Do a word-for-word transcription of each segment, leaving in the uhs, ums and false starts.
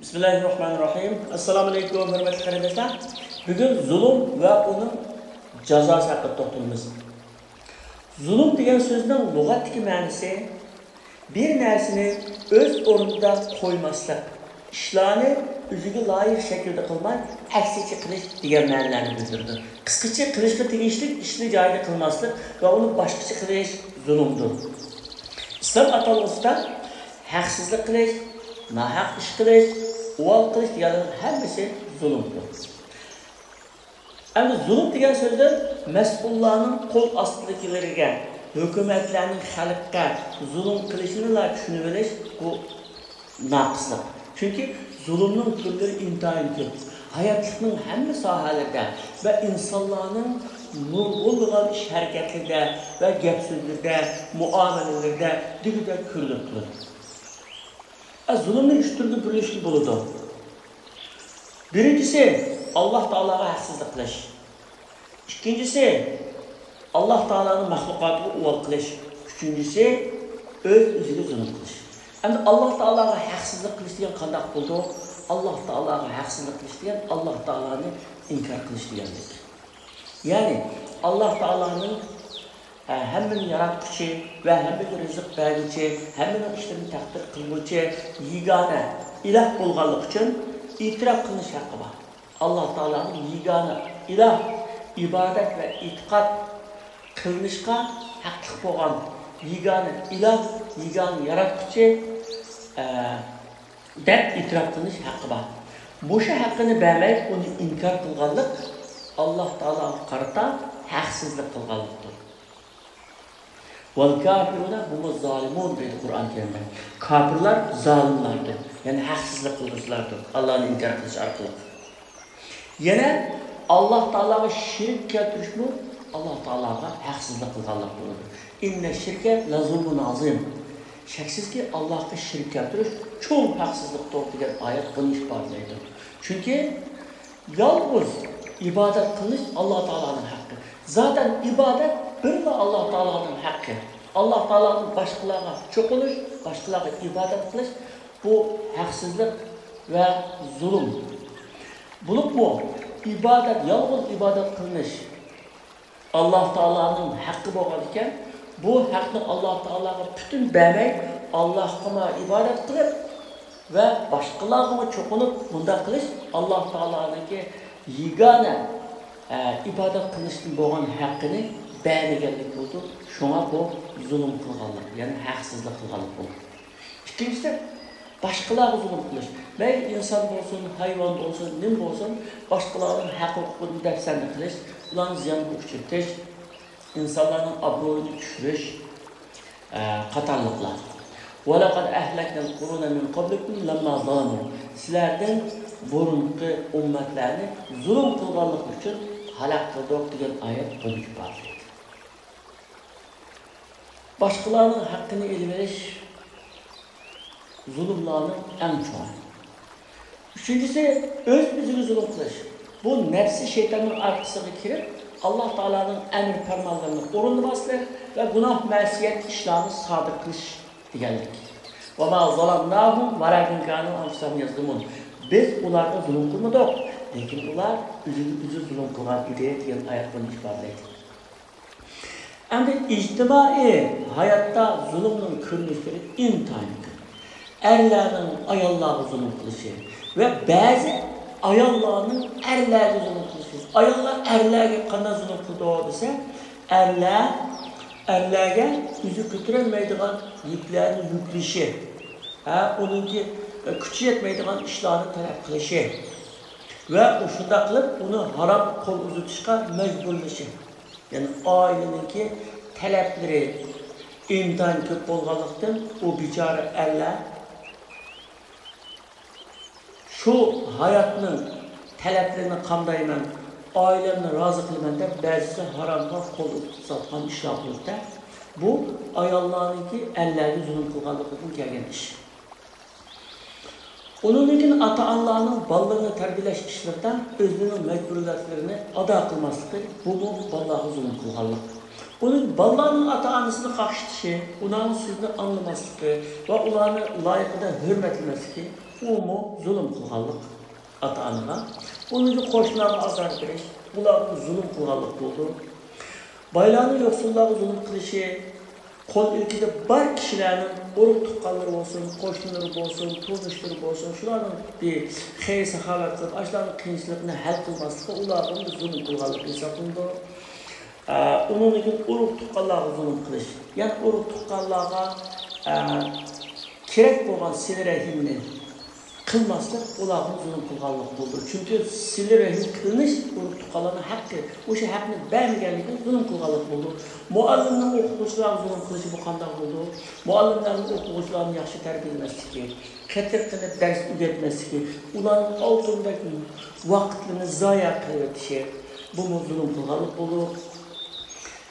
بىسمىللاھىررەھمانىررەھىم. ئەسسالامۇئەلەيكۇم، ھۆرمەتلىك قېرىنداشلار. بۈگۈن زۇلۇم ۋە ئۇنىڭ جازاسى ھەققىدە توختىلىمىز. زۇلۇم دېگەن سۆزنىڭ لۇغەتتىكى مەنىسى بىر نەرسىنى ئۆز ئورنىدا قويماسلىق، ئىشلارنى ئۆزىگە لايىق شەكىلدە قىلماي، ئەكسىچە قىلىش دېگەن مەنىلەرنى بىلدۈرىدۇ. قىسقىچە، قىلىشقا تېگىشلىك ئىشنى جايىدا قىلماسلىق ۋە ئۇنى باشقىچە قىلىش زۇلۇمدۇر. ئىسلام ئاتالغۇسىدا ھەقسىزلىق قىلىش، ناھەق ئىش قىلىش، ئۇۋال قىلىش دېگەنلەرنىڭ ھەممىسى زۇلۇمدۇر. ئەمدى زۇلۇم دېگەن سۆزدىن مەسئۇللارنىڭ قول ئاستىدىكىلىرىگە، ھۆكۈمەتلەرنىڭ خەلققە زۇلۇم قىلىشىنىلا چۈشىنىۋېلىش، بۇ ناقىسلىق. چۈنكى زۇلۇمنىڭ تۈرلىرى ئىنتايىن كۆپ. ھاياتلىقنىڭ ھەممە ساھەلىرىدە ۋە ئىنسانلارنىڭ نۇرغۇنلىغان ئىش ھەرىكەتلىرىدە ۋە گەپ سۆزلىرىدە، مۇئامىلىلىرىدە دېگۈدەك كۆرۈلۈپ تۇرىدۇ. ئە، زۇلۇمنى ئۈچ تۈرگە بۆلۈشكە بولىدۇ. بىرىنچىسى، ئاللاھ تائالاغا ھەقسىزلىق قىلىش. ئىككىنچىسى، ئاللاھ تائالانىڭ مەخلۇقاتىغا ئۇۋال قىلىش. ئۈچىنچىسى، ئۆز-ئۆزىگە زۇلۇم قىلىش. ئەمدى ئاللاھ تائالاغا ھەقسىزلىق قىلىش دېگەن قانداق بولىدۇ؟ ئاللاھ تائالاغا ھەقسىزلىق قىلىش دېگەن ئاللاھ تائالانى ئىنكار قىلىش دېگەنلىك. يەنى ئاللاھ تائالانىڭ، ئە، ھەممىنى ياراتقۇچى ۋە ھەممىگە رىزىق بەرگۈچى، ھەممىنىڭ ئىشلىرىنى تەقدىر قىلغۇچى يېگانە ئىلاھ بولغانلىقى ئۈچۈن ئېتىراپ قىلىنىش ھەققى بار. ئاللاھ تائالانىڭ يېگانە ئىلاھ، ئىبادەت ۋە ئېتىقاد قىلىنىشقا ھەقلىق بولغان يېگانە ئىلاھ، يېگانە ياراتقۇچى، ئە، دەپ ئېتىراپ قىلىنىش ھەققى بار. مۇشۇ ھەققىنى بەرمەي، ئۇنى ئىنكار قىلغانلىق ئاللاھ تائالاغا قارىتا ھەقسىزلىق قىلغانلىقتۇر. «ۋەل كافىرۇنە ھۇمۇز زالىمۇن» دەيدۇ قۇرئان كەرىمدە. كاپىرلار زالىملاردۇر، يەنى ھەقسىزلىق قىلغۇچىلاردۇر، ئاللانى ئىنكار قىلىش ئارقىلىق. يەنە ئاللاھ تائالاغا شېرىك كەلتۈرۈشمۇ ئاللاھ تائالاغا ھەقسىزلىق قىلغانلىق بولىدۇ. «ئىننە شىركە لەزۇلمۇن ئازىم». شەكسىزكى، ئاللاھقا شېرىك كەلتۈرۈش چوڭ ھەقسىزلىقتۇر دېگەن ئايەت بۇنى ئىپادىلەيدۇ. چۈنكى يالغۇز ئىبادەت قىلىش ئاللاھ تائالانىڭ ھەققى. زاتەن ئىبادەت بىرلا ئاللاھ تائالانىڭ ھەققى. ئاللاھ تائالادىن باشقىلارغا چوقۇنۇش، باشقىلارغا ئىبادەت قىلىش، بۇ ھەقسىزلىق ۋە زۇلۇم. بولۇپمۇ ئىبادەت، يالغۇز ئىبادەت قىلىنىش ئاللاھ تائالانىڭ ھەققى بولغان ئىكەن، بۇ ھەقنى ئاللاھ تائالاغا پۈتۈن بەرمەي، ئاللاھقىما ئىبادەت قىلىپ ۋە باشقىلارغىمۇ چوقۇنۇپ مۇنداق قىلىش ئاللاھ تائالانىڭكى يېگانە، ئە، ئىبادەت قىلىشتىن بولغان ھەققىنى بەرمىگەنلىك بولىدۇ. شۇڭا بۇ زۇلۇم قىلغانلىق، يەنى ھەقسىزلىك قىلغانلىق بولىدۇ. ئىككىنچىسى، باشقىلارغا زۇلۇم قىلىش. مەيلى ئىنسان بولسۇن، ھايۋان بولسۇن، نېمە بولسۇن، باشقىلارنىڭ ھەق ھوقۇقىنى دەپسەندە قىلىش، ئۇلارنى زىيانغا ئۇچرىتىش، ئىنسانلارنىڭ ئابرۇيىنى چۈشۈرۈش، ئە، قاتارلىقلار. «ۋەلەقەد ئەھلەكنەل قۇرۇنە مىن قەبلىكۇم لەمما زەلەمۇ». سىلەردىن بۇرۇنقى ئۈممەتلەرنى زۇلۇم قىلغانلىقى ئۈچۈن ھالاك قىلدۇق دېگەن ئايەت بۇنى ئىپادىلەيدۇ. باشقىلارنىڭ ھەققىنى ئېلىۋېلىش زۇلۇملارنىڭ ئەڭ چوڭى. ئۈچىنچىسى، ئۆز-ئۆزىگە زۇلۇم قىلىش. بۇ نەپسى شەيتاننىڭ ئارقىسىغا كىرىپ، ئاللاھ تائالانىڭ ئەمر پەرمانلىرىنى ئورۇندىماسلىق ۋە گۇناھ مەسىيەت ئىشلارنى سادىر قىلىش دېگەنلىك. «ۋەما زەلەمناھۇم ۋەلەكىن كانۇ ئەنفۇسەھۇم يەزلىمۇن». بىز ئۇلارغا زۇلۇم قىلمىدۇق، لېكىن ئۇلار ئۆزىگە ئۆزى زۇلۇم قىلغان ئىدى دېگەن ئايەت بۇنى ئىپادىلەيدۇ. ئەمدى ئىجتىمائىي ھاياتتا زۇلۇمنىڭ كۆرۈنۈشلىرى ئىنتايىن كۆپ. ئەرلەرنىڭ ئاياللارغا زۇلۇم قىلىشى ۋە بەزى ئاياللارنىڭ ئەرلەرگە زۇلۇم قىلىشى. ئاياللار ئەرلەرگە قانداق زۇلۇم قىلىدۇ دېسە، ئەرلەر، ئەرلەرگە ئۆزى كۆتۈرەلمەيدىغان يۈكلەرنى يۈكلىشى، ھە، ئۇنىڭكى كۈچى يەتمەيدىغان ئىشلارنى تەلەپ قىلىشى ۋە شۇنداق قىلىپ ئۇنى ھارامغا قول ئۇزىتىشقا مەجبۇرلىشى. يەنى ئائىلىنىڭكى تەلەپلىرى ئىنتايىن كۆپ بولغانلىقتىن، ئۇ بىچارە ئەرلەر شۇ ھاياتنىڭ تەلەپلىرىنى قامدايمەن، ئائىلەمنى رازى قىلىمەن دەپ، بەزىسى ھارامغا قول ئۇزىتىپ ساتقان ئىشلار بولۇپتۇ. بۇ ئاياللارنىڭكى ئەرلەرگە زۇلۇم قىلغانلىقىدىن كەلگەن ئىش. ئۇنىڭدىن كېيىن ئاتا-ئانىلارنىڭ بالىلىرىنى تەربىيەلەش ئىشلىرىدا ئۆزىنىڭ مەجبۇرىيەتلىرىنى ئادا قىلماسلىقى، بۇمۇ بالىلارغا زۇلۇم قىلغانلىق. ئۇنىڭ بالىلارنىڭ ئاتا-ئانىسىنى قاقشىتىشى، ئۇلارنىڭ سۆزىنى ئاڭلىماسلىقى ۋە ئۇلارنى لايىقىدا ھۆرمەتلىمەسلىكى، ئۇمۇ زۇلۇم قىلغانلىق ئاتا-ئانىغا. ئۇنىڭ قوشنىلارغا ئازار بېرىش، ئۇلارغا زۇلۇم قىلغانلىق بولىدۇ. بايلارنىڭ يوقسۇللارغا زۇلۇم قىلىشى، قول ئىلكىدە بار كىشىلەرنىڭ ئۇرۇق-تۇغقانلىرى بولسۇن، قوشنىلىرى بولسۇن، تونۇشلىرى بولسۇن، شۇلارنىڭ بىر خەير-ساخاۋەت قىلىپ، ئاشۇلارنىڭ قىيىنچىلىقىنى ھەل قىلماسلىقى ئۇلارغا زۇلۇم قىلغانلىق ھېسابلىنىدۇ. ئە، ئۇنىڭدىن كېيىن ئۇرۇق-تۇغقانلارغا زۇلۇم قىلىش. يەنى ئۇرۇق-تۇغقانلارغا، ئە، كېرەك بولغان سىلە-رەھىمنى قىلماسلىق ئۇلارغا زۇلۇم قىلغانلىق بولىدۇ. چۈنكى سىلە-رەھىم قىلىنىش ئۇرۇق-تۇغقانلارنىڭ ھەققى. ئۇ شۇ ھەقنى بەرمىگەنلىكى زۇلۇم قىلغانلىق بولىدۇ. مۇئەللىمنىڭ ئوقۇغۇچىلارغا زۇلۇم قىلىشى بۇ قانداق بولىدۇ؟ مۇئەللىملەرنىڭ ئوقۇغۇچىلارنى ياخشى تەربىيەلىمەسلىكى، قېتىرقىنىپ دەرس ئۆگەتمەسلىكى، ئۇلارنىڭ ئالتۇندەك ۋاقىتلىرىنى زايە قىلىۋېتىشى، بۇمۇ زۇلۇم قىلغانلىق بولىدۇ.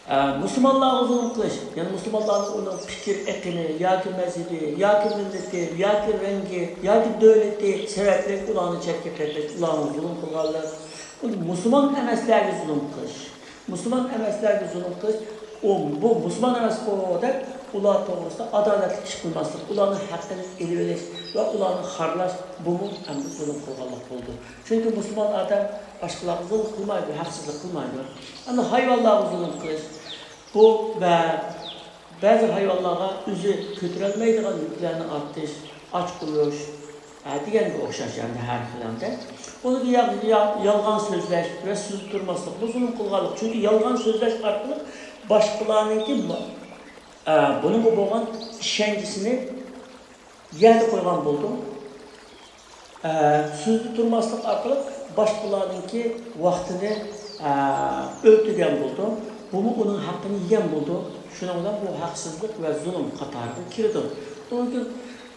ئە، مۇسۇلمانلارغا زۇلۇم قىلىش، يەنى مۇسۇلمانلارنىڭ ئۇنىڭ پىكىر ئېقىمى ياكى مەزھىپى ياكى مىللىتى ياكى رەڭگى ياكى دۆلىتى سەۋەبلىك ئۇلارنى چەتكە قېقىش، ئۇلارغا زۇلۇم قىلغانلىق. ئۇنى مۇسۇلمان ئەمەسلەرگە زۇلۇم قىلىش. مۇسۇلمان ئەمەسلەرگە زۇلۇم قىلىش، ئۇ، بۇ مۇسۇلمان ئەمەسقۇ دەپ ئۇلار توغرىسىدا ئادالەتلىك ئىش قىلماسلىق، ئۇلارنىڭ ھەققىنى ئېلىۋېلىش ۋە ئۇلارنى خارلاش، بۇمۇ ئەمدى زۇلۇم قىلغانلىق بولىدۇ. چۈنكى مۇسۇلمان ئادەم باشقىلارغا زۇلۇم قىلمايدۇ، ھەقسىزلىك قىلمايدۇ. ئەمدى ھايۋانلارغا زۇلۇم قىلىش، بۇ ۋە بەزى ھايۋانلارغا ئۆزى كۆتۈرەلمەيدىغان يۈكلەرنى ئارتىش، ئاچ قويۇش، ئە، دېگەنگە ئوخشاش، ئەمدى ھەر خىل ئەمدى. ئۇنىڭ يا-، يا-، يالغان سۆزلەش ۋە سۆزدە تۇرماسلىق، بۇ زۇلۇم قىلغانلىق. چۈنكى يالغان سۆزلەش ئارقىلىق باشقىلارنىڭكى، ئە، بۇنىڭغا بولغان ئىشەنچىسىنى يەردە قويغان بولىدۇ. ئە، سۆزدە تۇرماسلىق ئارقىلىق باشقىلارنىڭكى ۋاقتىنى، ئە، ئۆلتۈرگەن بولىدۇ. بۇمۇ ئۇنىڭ ھەققىنى يېگەن بولىدۇ. شۇنىڭ بىلەن بۇ ھەقسىزلىق ۋە زۇلۇم قاتارىغا كىرىدۇ. ئۇنىڭ ئۈچۈن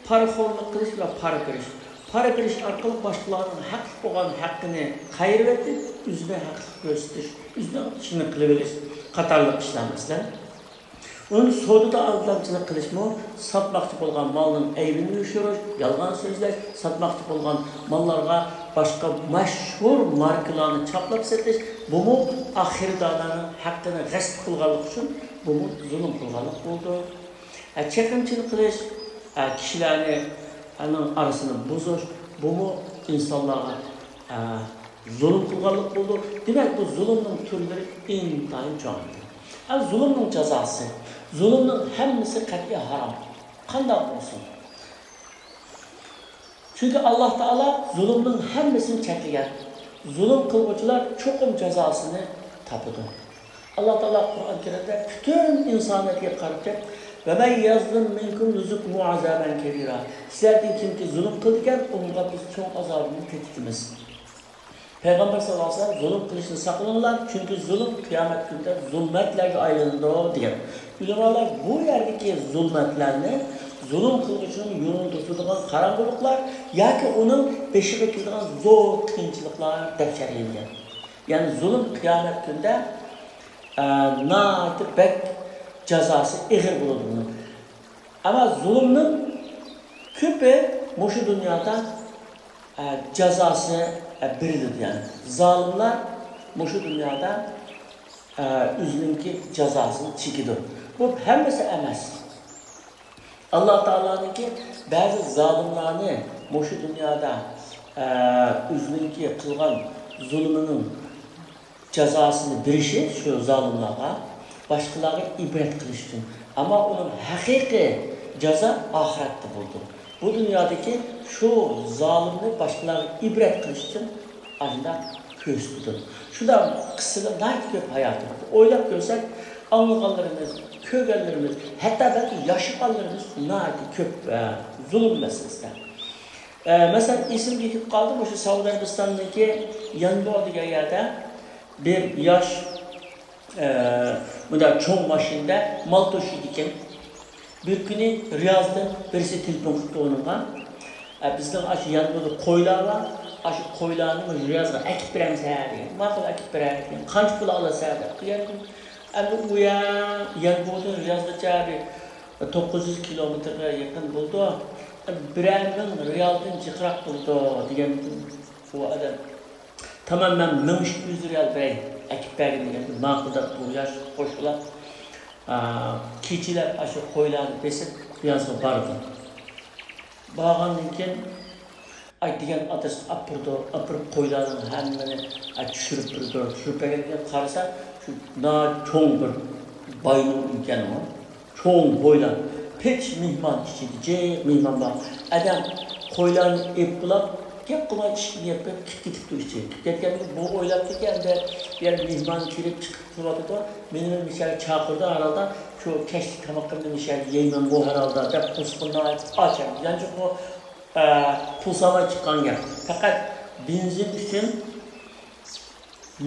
پارىخورلۇق قىلىش ۋە پارا بېرىش. پارا بېرىش ئارقىلىق باشقىلارنىڭ ھەقلىق بولغان ھەققىنى قايرىۋېتىپ، ئۆزىنى ھەقلىق كۆرسىتىش، ئۆزىنىڭ ئىشىنى قىلىۋېلىش قاتارلىق ئىشلار مەسىلەن. ئۇنى سودىدا ئالدامچىلىق قىلىشمۇ، ساتماقچى بولغان مالنىڭ ئەيىبىنى يوشۇرۇش، يالغان سۆزلەش، ساتماقچى بولغان ماللارغا باشقا مەشھۇر ماركىلارنى چاپلاپ سېتىش، بۇمۇ خېرىدارلارنىڭ ھەققىنى غەسپ قىلغانلىق ئۈچۈن بۇمۇ زۇلۇم قىلغانلىق بولىدۇ. ئە، چېقىمچىلىق قىلىش، ئە، كىشىلەرنىڭ ئارىسىنى بۇزۇش، بۇمۇ ئىنسانلارغا، ئە، زۇلۇم قىلغانلىق بولىدۇ. دېمەك، بۇ زۇلۇمنىڭ تۈرلىرى ئىنتايىن چوڭ. ئە، زۇلۇمنىڭ جازاسى، زۇلۇمنىڭ ھەممىسى قەتئىي ھارام. قانداق بولسۇن؟ چۈنكى ئاللاھ تائالا زۇلۇمنىڭ ھەممىسىنى چەكلىگەن. زۇلۇم قىلغۇچىلار چوقۇم جازاسىنى تاپىدۇ. ئاللاھ تائالا قۇرئان كەرىمدە پۈتۈن ئىنسانىيەتكە قارىتىپ، «وَمَنْ يَظْلِمْ مِنْكُمْ نُذِقْهُ عَذَابًا كَبِيرًا»، سىلەردىن كىمكى زۇلۇم قىلىدىكەن، ئۇنىڭغا بىز چوڭ ئازابىنى تېتىتىمىز. پەيغەمبەر ساللاللاھۇ ئەلەيھى ۋەسەللەم، «زۇلۇم قىلىشتىن ساقلىنىڭلار، چۈنكى زۇلۇم قىيامەت كۈنىدە زۇلمەتلەرگە ئايلىنىدۇ» دېگەن. ئۆلىمالار بۇ يەردىكى زۇلمەتلەرنى زۇلۇم قىلغۇچىنىڭ يولىنى توسىدىغان قاراڭغۇلۇقلار ياكى ئۇنىڭ بېشىغا كېلىدىغان زور قىيىنچىلىقلار دەپ شەرھلىگەن. يەنى زۇلۇم قىيامەت كۈنىدە، ئە، ناھايىتى بەك جازاسى ئېغىر بولىدۇ بۇنىڭ. ئەمما زۇلۇمنىڭ كۆپى مۇشۇ دۇنيادا، ئە، جازاسى، ئە، بېرىلىدۇ. يەنى زالىملار مۇشۇ دۇنيادا، ئە، ئۆزىنىڭكى جازاسىنى چېكىدۇ. بۇ ھەممىسى ئەمەس. ئاللاھ تائالانىڭكى بەزى زالىملارنى مۇشۇ دۇنيادا، ئە، ئۆزىنىڭكى قىلغان زۇلمىنىڭ جازاسىنى بېرىشى شۇ زالىملارغا، باشقىلارغا ئىبرەت قىلىش ئۈچۈن. ئەمما ئۇنىڭ ھەقىقىي جازا ئاخىرەتتە بولىدۇ. بۇ دۇنيادىكى شۇ زالىمنى باشقىلارغا ئىبرەت قىلىش ئۈچۈن ئاشۇنداق كۆرسىتىدۇ. شۇنداق قىسسىلار ناھايىتى كۆپ ھاياتىمىزدا. ئويلاپ كۆرسەك، ئاڭلىغانلىرىمىز، كۆرگەنلىرىمىز، ھەتتا بەلكى ياشىغانلىرىمىز ناھايىتى كۆپ، ئە، زۇلۇم مەسىلىسىدە. ئە، مەسىلەن، ئېسىمگە كېلىپ قالدى، مۇشۇ سەئۇدى ئەرەبىستانىدىكى يەنبۇ دېگەن يەردە بىر ياش، ئە، مۇنداق چوڭ ماشىنىدا مال توشۇيدىكەن. بىر كۈنى رىيازدىن بىرسى تېلېفون قىپتۇ ئۇنىڭغا. ئە، «بىزنىڭ ئاشۇ يەنبۇدا قويلار بار، ئاشۇ قويلارنى مۇشۇ رىيازغا ئەكىپ بېرەمسەن؟» دېگەن. «ماقۇل، ئەكىپ بېرەي» دېگەن. «قانچە پۇل ئالىسەن؟» دەپ دېگەن. ئەمدى ئۇ يەر يەنبۇدىن رىيازغىچە بىر توققۇز يۈز كىلومېتىرغا يېقىن بولىدۇ. «بىرەر مىڭ رىيالدىن جىقراق بولىدۇ» دېگەن ئۇ ئادەم. «تامام، مەن مىڭ ئىككى يۈز رىيال بېرەي، ئەكىپ بەرگىن» دېگەندە، ماقۇل دەپ بۇ ياش قوشۇلۇپ، ئا، كېچىلەپ ئاشۇ قويلارنى بېسىپ رىيازغا باردى. بارغاندىن كېيىن ئاي دېگەن ئادرېسقا ئاپىرىدۇ، ئاپىرىپ قويلارنىڭ ھەممىنى، ئاي، چۈشۈرۈپ بېرىدۇ. چۈشۈرۈپ بەرگەندىن كېيىن قارىسا، شۇ ناھايىتى چوڭ بىر باينىڭ ئىكەن ئۇ. چوڭ قويلار. پېچ مېھمان ئىچىدە جىق مېھمان بار. ئادەم قويلارنى ئېلىپ بولاپ، گەپ قىلماي ئىشىكنى يېپىپ كېتىپ كېتىپتۇ ئىچىگە. كېتىپ كەتكەندىن كېيىن بۇ ئويلاپتۇكى، ئەمدى يەنە مېھمان كىرىپ چىقىپ تۇرۇۋاتىدۇ. مېنىمۇ مىشەگە چاقىردى، ھەرھالدا شۇ كەچلىك تامىقىمنى مىشەگە يەيمەن بۇ ھەرھالدا دەپ قورسىقىنى ئاچ. يانچۇقمۇ، ئە، پۇل سالماي چىققان گەپ. پەقەت بېنزىن ئۈچۈن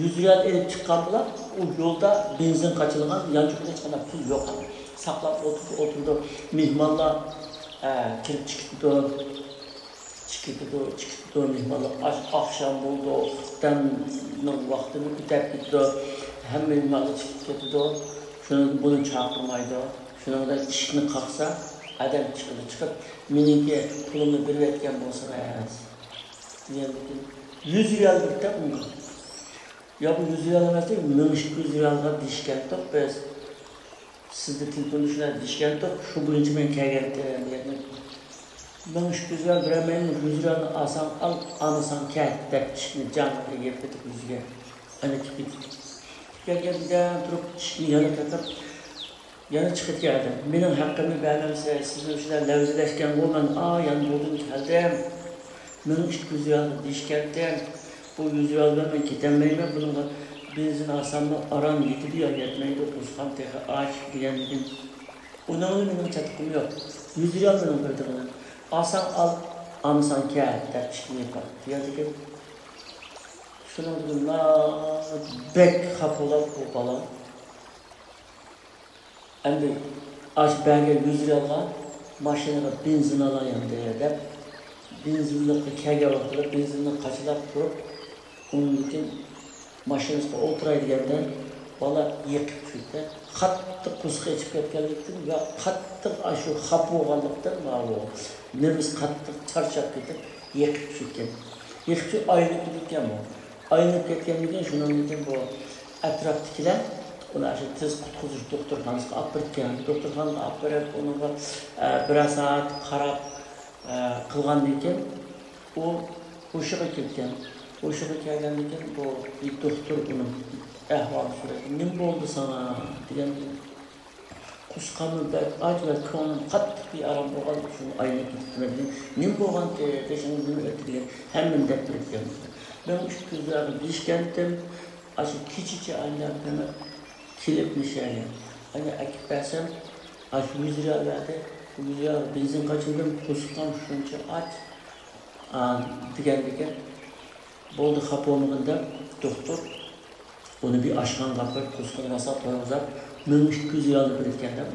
يۈز رىيال ئېلىپ چىققان بولا، ئۇ يولدا بېنزىن قاچىلىغان، يانچۇقىدا ھېچقانداق پۇل يوق. ساقلاپ ئولتۇرۇپ ئولتۇرىدۇ. مېھمانلار، ئە، كىرىپ چىقىدۇ. چىقىدۇ، چىقىدۇ، مېھمانلار ئاخ-، ئاخشام بولىدۇ، خۇپتەننىڭ ۋاقتىمۇ ئۆتەپ كېتىدۇ. ھەممە مېھمانلار چىقىپ كېتىدۇ. شۇنىڭدىن بۇنى چاقىرمايدۇ. شۇنىڭدا ئىشىكنى قاقسا، ئادەم چىقىدۇ، چىقىپ، مېنىڭكى پۇلۇمنى بېرىۋەتكەن بولسىڭىز، دېگەندىكىن، يۈز رىيال بېرىپ ئۇنىڭغا. يا بۇ يۈز رىيال ئەمەس، مىڭ ئىككى يۈز رىيالغا دېيىشكەنتۇق بىز. سىزدە تېلېفوندا شۇنداق دېيىشكەنتۇق، شۇ بويىچە مەن كەلگەنتىم دېگەن. مىڭ ئىككى يۈز رىيال بېرەلمەيمەن، يۈز رىيالنى ئالساڭ ئال، ئالمىساڭ كەت دەپ ئىشىكنى جاڭ يېپىپ كېتىپ يۈزگە ئايلىنىپ كېتىپتۇ. كەلگەندە تۇرۇپ ئىشىكنى يەنە قېقىپ، يەنە چىقىپ كەلدىم. مېنىڭ ھەققىمنى بەرمەمسىز، سىزنىڭ شۇنداق لەۋزىلەشكەنغۇ، مەن ئا يانبوغدىن كەلدىم. مىڭ ئىككى يۈز رىيال دېيىشكەنتىم. بۇ يۈز رىيال بىلەن مەن كېتەلمەيمەن. بۇنىڭغا بېنزىن ئالساممۇ ئاران يېتىدۇ يا يەتمەيدۇ، قورسىقىم تېخى ئاچ دېگەنىدىم. ئۇنىڭغا مېنىڭ چاتىقىم يوق. يۈز رىيال مېنىڭ بېرىدىغىنىم. ئالساڭ ئال، ئالمىساڭ كەت دەپ ئىشىكنى يېپىپ دېگەندىكىن، شۇنىڭدىن بەك خاپا بولۇپ بۇ بالا. ئەمدى ئاشۇ بەرگەن يۈز رىيالغا ماشىنىغا بېنزىن ئالاي ئەمدى دەپ، بېنزىنلىققا كەلگەن ۋاقتىدا بېنزىننى قاچىلاپ تۇرۇپ، ئۇنىڭدىن كېيىن ماشىنىسىغا ئولتۇراي دېگەندە، بالا يېقىپ چۈشۈپتۇ. قاتتىق قورسىقى ئېچىپ كەتكەنلىكتىن ۋە قاتتىق ئاشۇ خاپا بولغانلىقتىن، ماۋۇ نېمىسى قاتتىق چارچاپ كېتىپ، يېقىپ چۈشۈپتىكەن. يېقىپ چۈشۈپ ئايلىنىپ كېتىپتىكەن بۇ. ئايلىنىپ كەتكەندىن كېيىن، شۇنىڭدىن كېيىن بۇ ئەتراپتىكىلەر ئۇنى ئاشۇ تېز قۇتقۇزۇش دوختۇرخانىسىغا ئاپىرىپتىكەن. دوختۇرخانىغا ئاپىرىپ، ئۇنىڭغا، ئە، بىرەر سائەت قاراپ، ئە، قىلغاندىن كېيىن، ئۇ ھوشىغا كەلگەن. ھوشىغا كەلگەندىن كېيىن، بۇ بىر دوختۇر ئۇنىڭ ئەھۋالىنى سورىدى. «نېمە بولدى ساڭا؟» دېگەندىن، قورسىقىممۇ بەك ئاچ ۋە كۆڭلۈم قاتتىق بىئارام بولغان ئۈچۈن ئايلىنىپ كېتىپتىمەن دېگەن. نېمە بولغانتى، بېشىڭدا نېمە ئۆتتى دېگەن. ھەممىنى دەپ بېرىپتىكەن. مەن ئۈچ كۆزلەرگە دېيىشكەنتىم، ئاشۇ كېچىچە ئايلىنىپ كېلىپ مىشەگە ئايلىنىپ ئەكىپ بەرسەم، ئاشۇ يۈز رىيال بەردى. بۇ يۈز رىيال بېنزىن قاچىلىدىم، قورسىقىم شۇنچە ئاچ، ئا، دېگەندىكىن. بولدى، خاپا بولمىغىن دەپ، دوختۇر ئۇنى بىر ئاشخانىغا ئاپىرىپ، قورسىقىنى ماسا تويغۇزۇپ، مىڭ ئىككى يۈز رىيالنى بېرىدىكەن دەپ،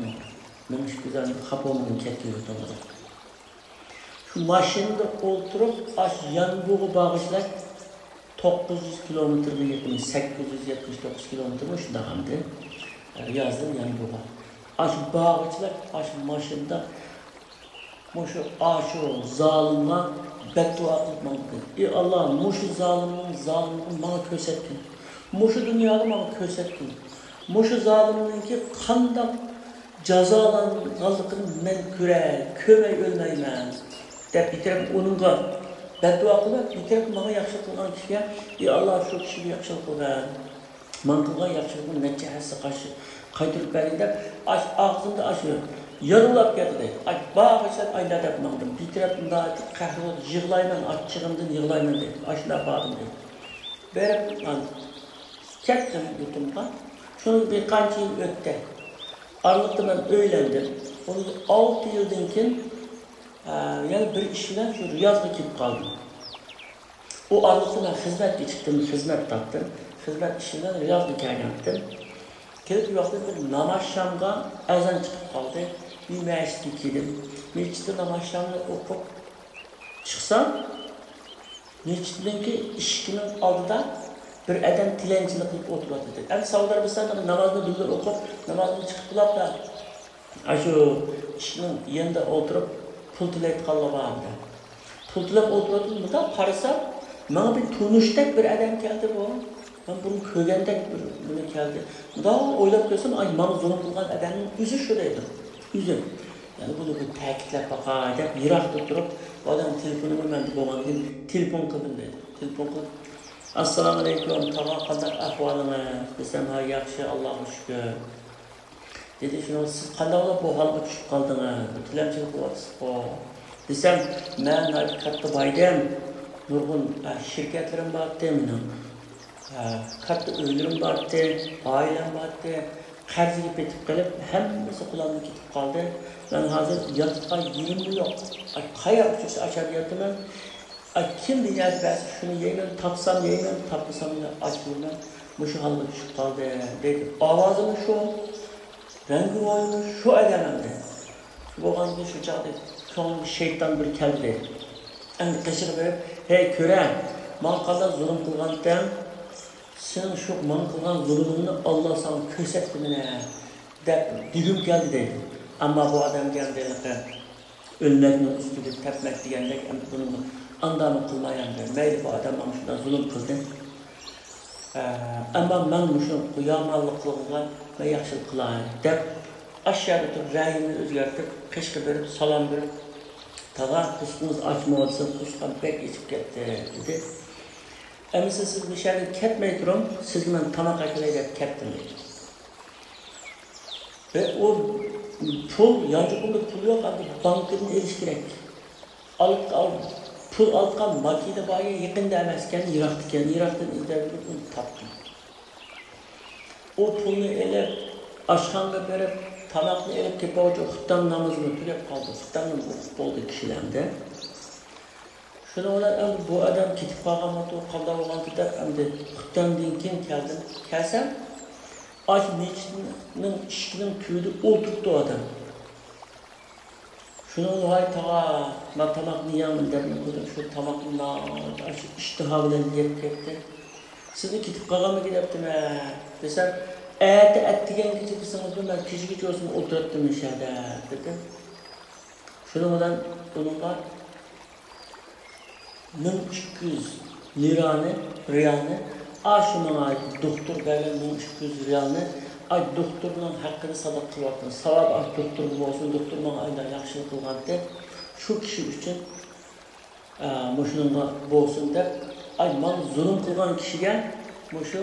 مىڭ ئىككى يۈز رىيالنى خاپا بولمىغىن كەتكىلى توغرا. شۇ ماشىنىدا ئولتۇرۇپ، ئاشۇ يانبۇغا بارغۇچىلىك توققۇز يۈز كىلومېتىرغا يېقىن، سەككىز يۈز يەتمىش توققۇز كىلومېتىرمۇ شۇنداق ئەمدى، رىيازدىن يانبۇغا. ئاشۇ بارغۇچىلىك ئاشۇ ماشىنىدا مۇشۇ ئاشۇ زالىمغا بەددۇئا قىلىپ ماڭدى. ئى ئاللا، مۇشۇ زالىمنىڭ زالىملىقىنى ماڭا كۆرسەتكىن. مۇشۇ دۇنيادا ماڭا كۆرسەتكىن. مۇشۇ زالىمنىڭكى قانداق جازالانغانلىقىنى مەن كۆرەي، كۆرمەي ئۆلمەيمەن، دەپ بىر تەرەپ ئۇنىڭغا بەددۇئا قىلىپ، بىر تەرەپ ماڭا ياخشىلىق قىلغان كىشىگە، ئى ئاللا، شۇ كىشىگە ياخشىلىق قىلغىن. ماڭا قىلغان ياخشىلىقىنى نەچچە ھەسسە قاش-، قايتۇرۇپ بەرگىن دەپ، ئاش-، ئاغزىمدا ئاشۇ يارىلاپ كەتتى. ئاي، بارغىچە ئايلا دەپ ماڭدىم. بىر تەرەپتىن ناھايىتى قەھرىلىنىپ يىغلايمەن، ئاچچىقىمدىن يىغلايمەن دەپ، ئاشۇنداق باردىم دەيدۇ. بېرىپ، مانا، كەتتىم يۇرتۇمغا. شۇنىڭ بىر قانچە يىل ئۆتتى. ئارىلىقتا مەن ئۆيلەندىم. ئۇنىڭ ئالتە يىلدىن كېيىن، ئە، يەنە بىر ئىش بىلەن شۇ رىيازغا كېلىپ قالدىم. ئۇ ئارىلىقتا مەن خىزمەتكە چىقتىم، خىزمەت تاپتىم. خىزمەت ئىشى بىلەن رىيازغا كەلگەنتىم. كېلىپ بىر ۋاقىتتا بىر ناماز شامغا ئەزان چىقىپ قالدى. بىر مەسچىتكە كىردىم. مەسچىتتە ناماز شامنى ئوقۇپ چىقسام، مەسچىتنىڭكى ئىشىكىنىڭ ئالدىدا بىر ئادەم تىلەنچىلىك قىلىپ ئولتۇرۇۋاتىدۇ. ئەمدى سەئۇدى ئەرەبىستاندا نامازنى بىللە ئوقۇپ، نامازنى چىقىپ بولاپلا، ئاشۇ ئىشىكنىڭ يېنىدا ئولتۇرۇپ پۇل تىلەيدىغانلار بار ئەمدى. پۇل تىلەپ ئولتۇرۇۋاتىدۇ. مۇنداق قارىسام، ماڭا بىر تونۇشتەك بىر ئادەم كەلدى بۇ. مەن بۇرۇن كۆرگەندەك بىر نېمە كەلدى. مۇنداق ئويلاپ كۆرسەم، ئاي، ماڭا زۇلۇم قىلغان ئادەمنىڭ ئۆزى شۇ دەيدۇ. ئۆزى. يەنە بۇنى بىر تەكىتلەپ باقاي دەپ، يىراقتا تۇرۇپ، بۇ ئادەم تېلېفونىمۇ مەندە بولغاندىن كېيىن تېلېفون قىلدىم دەيدۇ. تېلېفون قىلىپ، «ئەسسالامۇئەلەيكۇم، تاغا، قانداق ئەھۋالىڭىز؟» دېسەم، «ھە، ياخشى، ئاللاغا شۈكۈر.» دېدى، «شۇنىڭ سىز قانداق بولۇپ بۇ ھالغا چۈشۈپ قالدىڭىز؟ بىر تىلەمچىلىك قىلىۋاتىسىزغۇ.» دېسەم، «مەن ناھايىتى كاتتا بايدىم، نۇرغۇن، ئە، شىركەتلىرىم بارتتى مېنىڭ. ئە، كاتتا ئۆيلىرىم بارتتى، ئائىلەم بارتتى. قەرزگە پېتىپ قېلىپ، ھەممىسى قولۇمدىن كېتىپ قالدى. مەن ھازىر ياتىدىغان يېرىممۇ يوق. ئاي، قاياققا چۈشسە ئاشۇ يەردە ياتىمەن. ئاي، كىم بىر نەرسە بەرسە شۇنى يەيمەن، تاپسام يەيمەن، تاپمىسام يەنە ئاچ يۈرىمەن. مۇشۇ ھالغا چۈشۈپ قالدىم» دەيدۇ. ئاۋازىمۇ شۇ، رەڭگى رويىمۇ شۇ ئادەم ئەمدى. شۇ بولغاندىن كېيىن شۇ چاغدا كۆڭلۈمگە شەيتان بىر كەلدى. ئەمدى قېشىغا بېرىپ، «ھەي، كۆرە، ماڭا قانداق زۇلۇم قىلغانتىڭ؟ سېنىڭ شۇ ماڭا قىلغان زۇلۇمۇڭنى ئاللا ساڭا كۆرسەتتى مانا» دەپ دېگۈم كەلدى دەيدۇ. ئەمما بۇ ئادەمگە ئەمدى ھېلىقى ئۆلمەكنىڭ ئۈستىگە تەپمەك دېگەندەك، ئەمدى بۇنىمۇ ئاندامۇ قىلمايمەن. مەيلى، بۇ ئادەم ماڭا شۇنداق زۇلۇم قىلدى. ئە، ئەمما مەن مۇشۇ يامانلىق قىلغانغا مەن ياخشىلىق قىلاي دەپ، ئاشۇ يەردە تۇرۇپ رەيىمنى ئۆزگەرتىپ، قېشىغا بېرىپ سالام بېرىپ، «تاغا، قورسىقىڭىز ئاچمۇ؟» دېسەم، قورسىقىم بەك ئېچىپ كەتتى دېدى. «ئەمىسە سىز مۇشۇ يەردىن كەتمەي تۇرۇڭ، سىزگە مەن تاماق ئەكېلەي دەپ كەتتىم» دېدى. ۋە ئۇ پۇل، يانچۇقۇمدا پۇل يوق، ئەمدى بانكىدىن ئېلىش كېرەك. ئال-، ئال-، پۇل ئالىدىغان ماكىنا باركەن، يېقىندا ئەمەسكەن، يىراقتىكەن، يىراقتىن ئىزدەپ يۈرۈپ ئۇنى تاپتىم. ئۇ پۇلنى ئېلىپ، ئاشخانىغا بېرىپ، تاماقنى ئېلىپ كېلىپ بولغۇچە خۇپتان نامىزىمۇ تۈگەپ قالدى. خۇپتاننى ئوقۇپ بولدى كىشىلەر ئەمدى. شۇنىڭ بىلەن ئەمدى بۇ ئادەم كېتىپ قالغانمىدۇ، قانداق بولغانتى دەپ ئەمدى خۇپتاندىن كېيىن كەلدىم. كەلسەم، ئاشۇ مەسچىتنىڭ ئىشىكىنىڭ تۈۋىدە ئولتۇرۇپتۇ ئادەم. شۇنىڭ بىلەن، «ھاي تاغا، مانا تاماقنى يەڭ» دەپ قويدۇم. شۇ تاماقنى ناھايىتى ئاشۇ ئىشتىھا بىلەن يەپ كەتتى. «سىزنى كېتىپ قالغانمىكىن دەپتىمەن» دېسەم، «ئەتە ئەتىگەنگىچە دېسىڭىزمۇ، مەن كېچىگىچە بولسىمۇ ئولتۇراتتىم مۇشۇ يەردە» دېدى. شۇنىڭ بىلەن ئۇنىڭغا مىڭ ئىككى يۈز لىرانى، رىيالنى، ئاشۇ ماڭا دوختۇر بەرگەن مىڭ ئىككى يۈز رىيالنى، ئاي، دوختۇرنىڭ ھەققىنى ساداقە قىلىۋاتىمەن. ساۋابى ئاي دوختۇرغا بولسۇن، دوختۇر ماڭا ئايدا ياخشىلىق قىلغانتى. شۇ كىشى ئۈچۈن، ئە، مۇشۇنىڭغا بولسۇن دەپ، ئاي، ماڭا زۇلۇم قىلغان كىشىگە مۇشۇ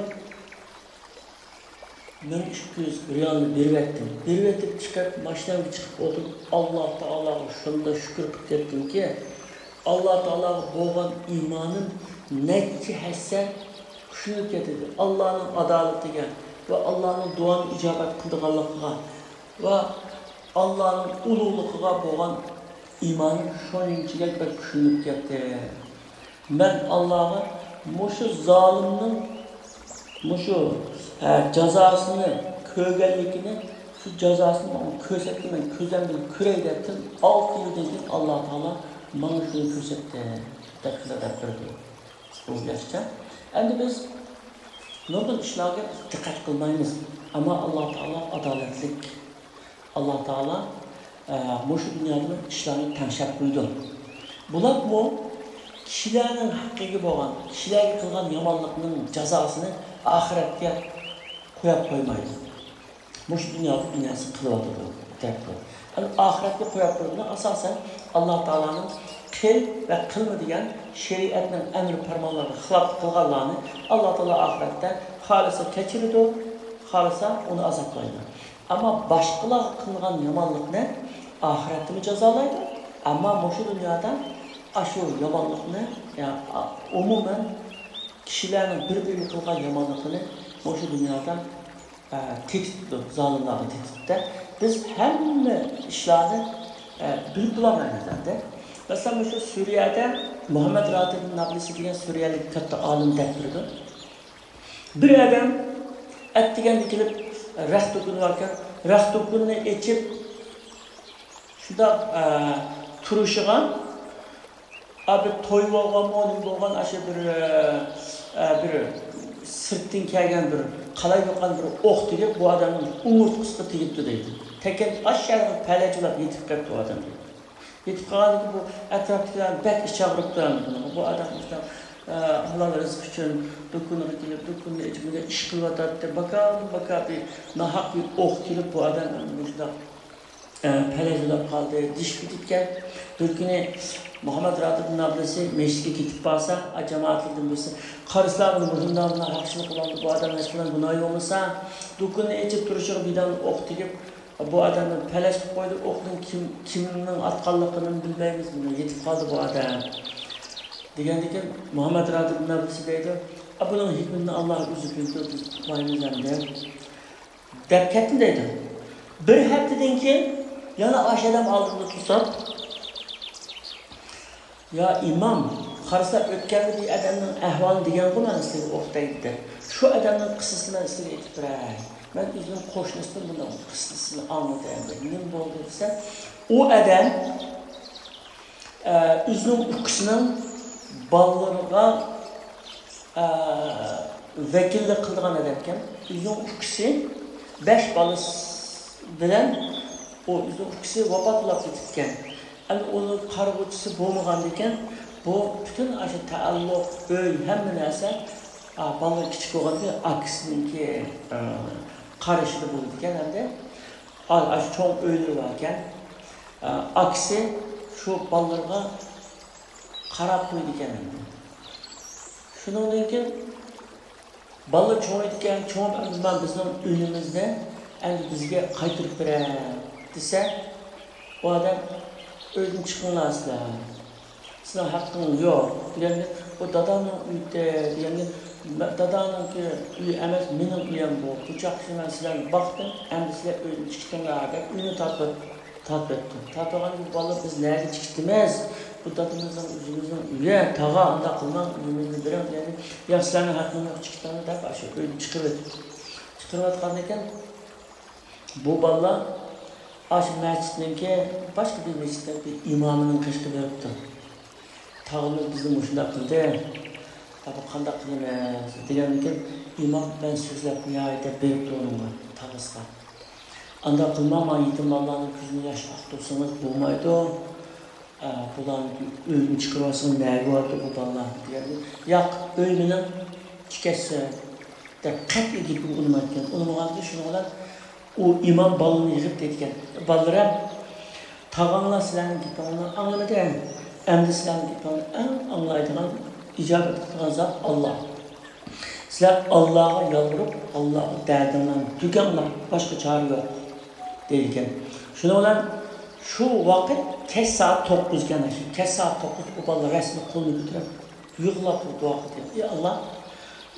مىڭ ئىككى يۈز رىيالنى بېرىۋەتتىم. بېرىۋېتىپ چىقىپ، ماشىنامغا چىقىپ ئولتۇرۇپ، ئاللا تائالاغا شۇنداق شۈكۈر قىلىپ كەتتىمكى، ئاللا تائالاغا بولغان ئىمانىم نەچچە ھەسسە كۈچىيىپ كەتتى. ئاللانىڭ ئادالىتىگە ۋە ئاللانىڭ دۇئانى ئىجابەت قىلىدىغانلىقىغا ۋە ئاللانىڭ ئۇلۇغلۇقىغا بولغان ئىمانىم شۇنچىلىك بەك كۈچىيىپ كەتتى. مەن ئاللاغا مۇشۇ زالىمنىڭ مۇشۇ، ھە، جازاسىنى كۆرگەنلىكىنى، شۇ جازاسىنى ماڭا كۆرسەتكىن، مەن كۆزۈم بىلەن كۆرەي دەپتىم. ئالتە يىلدىن كېيىن ئاللا تائالا ماڭا شۇنى كۆرسەتتى، دەپ شۇنداق دەپ بېرىدۇ. بۇ ياشچە. ئەمدى بىز نۇرغۇن ئىشلارغا دىققەت قىلمايمىز. ئەمما ئاللا تائالا ئادالەتلىك. ئاللا تائالا، ئە، مۇشۇ دۇنيادىمۇ ئىشلارنى تەڭشەپ قويىدۇ. بولۇپمۇ كىشىلەرنىڭ ھەققىگە بولغان، كىشىلەرگە قىلغان يامانلىقنىڭ جازاسىنى ئاخىرەتكە قويۇپ قويمايدۇ. مۇشۇ دۇنيادا بىر نەرسە قىلىۋاتىدۇ، دەپ قويۇپ. ئەمدى ئاخىرەتكە قويۇپ قويغىنى ئاساسەن ئاللا تائالانىڭ قىل ۋە قىلما دېگەن شەرىئەتنىڭ ئەمر پەرمانلىرىغا خىلاپلىق قىلغانلارنى ئاللا تائالا ئاخىرەتتە خالىسا كەچۈرىدۇ، خالىسا ئۇنى ئازابلايدۇ. ئەمما باشقىلارغا قىلغان يامانلىقنى ئاخىرەتتىمۇ جازالايدۇ. ئەمما مۇشۇ دۇنيادا ئاشۇ يامانلىقنى، يا، ئومۇمەن كىشىلەرنىڭ بىر-بىرىگە قىلغان يامانلىقىنى مۇشۇ دۇنيادا، ئە، تېتىتىدۇ، زالىملارغا تېتىتتى. بىز ھەممە ئىشلارنى، ئە، بىلىپ بولالمايمىز ئەمدى. مەسىلەن، مۇشۇ سۈرىيەدە مۇھەممەد راتىب نابلىسى دېگەن سۈرىيەلىك كاتتا ئالىم دەپ بېرىدۇ. بىر ئادەم ئەتىگەندە كېلىپ رەخت دۇكىنى باركەن، رەخت دۇكىنىنى ئېچىپ، شۇنداق، ئە، تۇرۇشىغا، ئا، بىر توي بولغانمۇ، نېمە بولغان، ئاشۇ بىر، ئە، ئە، بىر سىرتتىن كەلگەن بىر قالايمىقان بىر ئوق تېگىپ، بۇ ئادەمنىڭ ئومۇرتقىسىغا تېگىپتۇ دەيدۇ. تەكەن ئاشۇ يەردىن پەلەچ بولاپ يېتىپ كەپتۇ ئادەم دەيدۇ. يېتىپ قالغاندىن كېيىن بۇ ئەتراپتىكىلەر بەك ئىچ ئاغرىپتۇ ئەمدى بۇنىڭغا. بۇ ئادەم مۇشۇنداق، ئە، ھالال رىزىق ئۈچۈن دۇكىنىغا كېلىپ، دۇكىنىنى ئېچىپ، مۇنداق ئىش قىلىۋاتاتتى. باكا، باكا بىر ناھەق بىر ئوق كېلىپ، بۇ ئادەم مۇشۇنداق پەلەج بولۇپ قالدى، دېيىشىپ كېتىپتىكەن. بىر كۈنى مۇھەممەد راتىپ نابلىسى مەسچىتكە كېتىپ بارسا، جامائەتلەردىن بىرسى، قارىسىلار، بۇنى مۇشۇنداق، مۇنداق ھەقسىزلىك قىلىۋالدى، بۇ ئادەم ھېچقانداق گۇناھى بولمىسا، دۇكىنىنى ئېچىپ تۇرۇشىغا بىردەم ئوق تېگىپ، بۇ ئادەمنى پەلەج قىلىپ قويدى، ئوقنىڭ كىم، كىمنىڭ ئاتقانلىقىنى بىلمەيمىز، مۇنداق يېتىپ قالدى بۇ ئادەم. دېگەندىكىن مۇھەممەد راتىپ نابلىسى دەيدۇ، ئا، بۇنىڭ ھېكمىتىنى ئاللا ئۆزى بىلىدۇ، بىز ئۇقمايمىز ئەمدى. دەپ كەتتىم دەيدۇ. بىر ھەپتىدىن كېيىن يەنە ئاشۇ ئادەم ئالدىمدا توسۇپ، يا ئىمام، قارىسا ئۆتكەندە بىر ئادەمنىڭ ئەھۋالىنى دېگەنغۇ مەن سىزگە ئوق تەگدى دەپ. شۇ ئادەمنىڭ قىسسىسىنى مەن سىزگە ئېيتىپ بېرەي. مەن ئۆزۈم قوشنىسىدىن بۇنىڭ قىسسىسىنى ئاڭلىتاي. نېمە بولدى دېسە، ئۇ ئادەم ئە، ئۆزىنىڭ ئۇكىسىنىڭ بالىلىرىغا، ئە، ۋەكىللىك قىلىدىغان ئادەمكەن. ئۆزىنىڭ ئۇكىسى بەش بالىسى بىلەن، ئۇ ئۆزىنىڭ ئۇكىسى ۋاپات بولۇپ كېتىپتىكەن. ئەمدى ئۇنىڭ قارىغۇچىسى بولمىغاندىكىن، بۇ پۈتۈن ئاشۇ تەئەللۇق، ئۆي، ھەممە نەرسە، ئا، بالىلار كىچىك بولغاندىكىن ئاكىسىنىڭكى، ئە، قارىشىدا بولىدىكەن ئەمدى. ئا-، ئاشۇ چوڭ ئۆيلىرى باركەن. ئا-، ئاكىسى شۇ بالىلىرىغا قاراپ قويىدىكەن ئەمدى. شۇنىڭدىن كېيىن بالىلار چوڭىيىدىكەن، چوڭىيىپ، ئەمدى مانا بىزنىڭ ئۆيىمىزنى ئەمدى بىزگە قايتۇرۇپ بېرە دېسە، ئۇ ئادەم، ئۆيدىن چىقىڭلار سىلەر. سېنىڭ ھەققىڭ يوق دېگەندە، بۇ دادامنىڭ ئۆيى دېگەندە، داداڭنىڭكى ئۆيى ئەمەس، مېنىڭ ئۆيۈم بۇ. بۇ چاغقىچە مەن سىلەرنى باقتىم، ئەمدى سىلەر ئۆيدىن چىقىڭلار دەپ ئۆينى تارتىپ، تارتىۋەتتى. تارتىۋالغاندىن كېيىن بالىلار، بىز نەگە چىقىتىمىز؟ بۇ دادىمىزنىڭ، ئۆزىمىزنىڭ ئۆيى، تاغا، ئانداق قىلماڭ، ئۆيىمىزنى بېرىڭ دېگەندە، ياق، سىلەرنىڭ ھەققىڭ يوق، چىقىتىڭلار دەپ ئاشۇ ئۆيدىن چىقىرىۋەتتى. چىقىرىۋەتكەندىن كېيىن، بۇ بالىلار ئاشۇ مەسچىتنىڭكى، باشقا بىر مەسچىتنىڭ بىر ئىمامىنىڭ قېشىغا بېرىپتۇ. تاغىمىز بىزنى مۇشۇنداق قىلدى، ئەبۇ قانداق قىلىمىز دېگەندىن كېيىن، ئىمام، مەن سۆزلەپ قوياي دەپ بېرىپتۇ ئۇنىڭغا، تاغىسىغا. ئانداق قىلماڭ، مانا يېتىم بالىلارنىڭ كۆزىنى ياش ئاقتۇرسىڭىز بولمايدۇ. ئە، بۇلارنى ئۆيدىن چىقىرىۋالسىڭىز نەگە بارىدۇ بۇ بالىلار دېگەندە، ياق، ئۆي مېنىڭ، تىكەشسە دەپ قەتئىي گېپىنى ئۇنىمايدىكەن. ئۇنىمىغاندىكىن شۇنىڭ بىلەن ئۇ ئىمام بالىنى يىغىپ دەيدىكەن، بالىلىرىم، تاغاڭلار سىلەرنىڭ گېپىڭلارنى ئاڭلىمىدى. ئەمدى سىلەرنىڭ گېپىڭلارنى ئەڭ ئاڭلايدىغان، ئىجابەت قىلىدىغان زات ئاللا. سىلەر ئاللاغا يالۋۇرۇپ، ئاللاغا دەردىڭلارنى تۆكۈڭلار، باشقا چارە يوق دەيدىكەن. شۇنىڭ بىلەن شۇ ۋاقىت كەچ سائەت توققۇزكەن، كەچ سائەت توققۇز ئۇ بالىلار رەسمىي قولىنى كۆتۈرۈپ يىغلاپ دۇئا قىلدى. ئى ئاللا،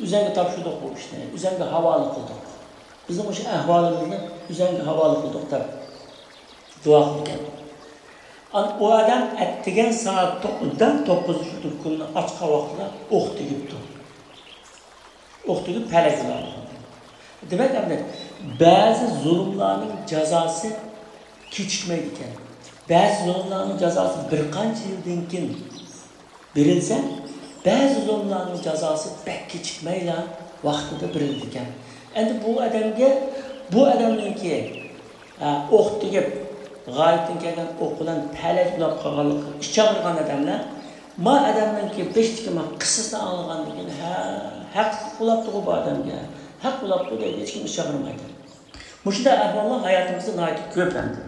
ئۆزۈڭگە تاپشۇردۇق بۇ ئىشنى، ئۆزۈڭگە ھاۋالە قىلدۇق. بىزنىڭ مۇشۇ ئەھۋالىمىزنى ئۆزۈڭگە ھاۋالە قىلدۇق دەپ دۇئا قىلغان. ئان-، ئۇ ئادەم ئەتىگەن سائەت توق-، دەل توققۇزدا شۇ دۇكىنىنى ئاچقان ۋاقتىدا ئوق تېگىپتۇ. ئوق تېگىپ پەلەك بولغان. دېمەك، ئەمدى بەزى زۇلۇملارنىڭ جازاسى كېچىكمەيدىكەن. بەزى زۇلۇملارنىڭ جازاسى بىر قانچە يىلدىن كېيىن بېرىلسە، بەزى زۇلۇملارنىڭ جازاسى بەك كېچىكمەيلا ۋاقتىدا بېرىلىدىكەن. ئەمدى بۇ ئادەمگە، بۇ ئادەمنىڭكى، ئە، ئوق تېگىپ، غايىبتىن كەلگەن ئوق بىلەن پەلەج بولاپ قالغانلىقىغا ئىچ ئاغرىغان ئادەملەر، ما ئادەمنىڭكى بېشىدىكى ما قىسسىسىنى ئاڭلىغاندىن كېيىن، ھە، ھەقلىق بولاپتىغۇ بۇ ئادەمگە، ھەق بولاپتۇ دەيدۇ، ھېچكىم ئىچ ئاغرىمايدۇ. مۇشۇنداق ئەھۋاللار ھاياتىمىزدا ناھايىتى كۆپ ئەمدى.